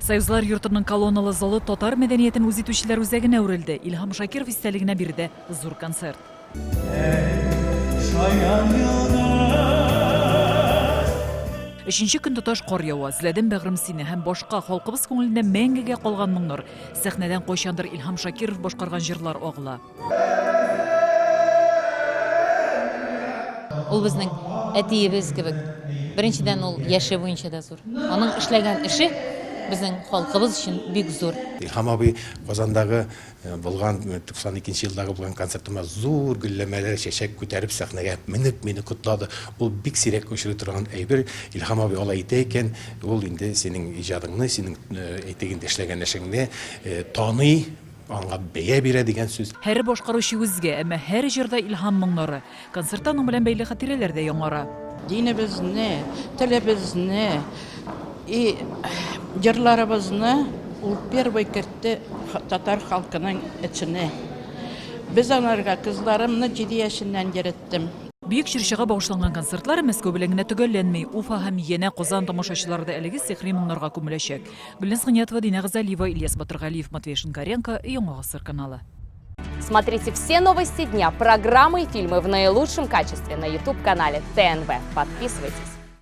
Союзлар йортының колонналы залы татар мәдәниятен үз итүчеләр үзәгенә әверелде. Илһам Шакиров истәлегенә биредә зур концерт. Өченче көн тоташ кар ява, Эзләдем бәгърем сине һәм башка халкыбыз күңелендә мәңгегә калган моңнар. Сәхнәдән кайчандыр Илһам Шакиров башкарган җырлар агыла. Ул безнең әтиебез кебек. Беренчедән, ул яше буенча да зур. Аның эшләгән эше безнең халкыбыз өчен бик зур. Илһам абый Казандагы булган 92 нче елдагы булган концертыма зур гөлләмәләр, чәчәк күтәреп сәхнәгә менеп мине котлады. Ул бик сирәк очрый торган әйбер. Илһам абый алай итә икән, ул инде синең иҗадыңны, синең, әйтик инде, эшләгән эшеңне таный, Аңа бәя бирә дигән сүз. Һәр башкаручы үзгә, әмма һәр җырда илһам моңнары. Концертта аның белән бәйле хатирәләр дә яңара. Динебезне, телебезне и җырларыбызны ул первый кертте татар халкының эченә. Без анарга кызларымны җиде яшеннән йөреттем. Бөек җырчыга багышланган концертлар Мәскәү белән генә төгәлләнми. Уфа һәм янә Казан тамашачылары да әлеге сихри моңнарга күмеләчәк. Гөлназ Гыйниятова, Динә Газалиева, Ильяс Батыргалиев, Матвей Шинкаренко, Яңа гасыр каналы. Смотрите все новости дня, программы и фильмы в наилучшем качестве на YouTube-канале ТНВ. Подписывайтесь.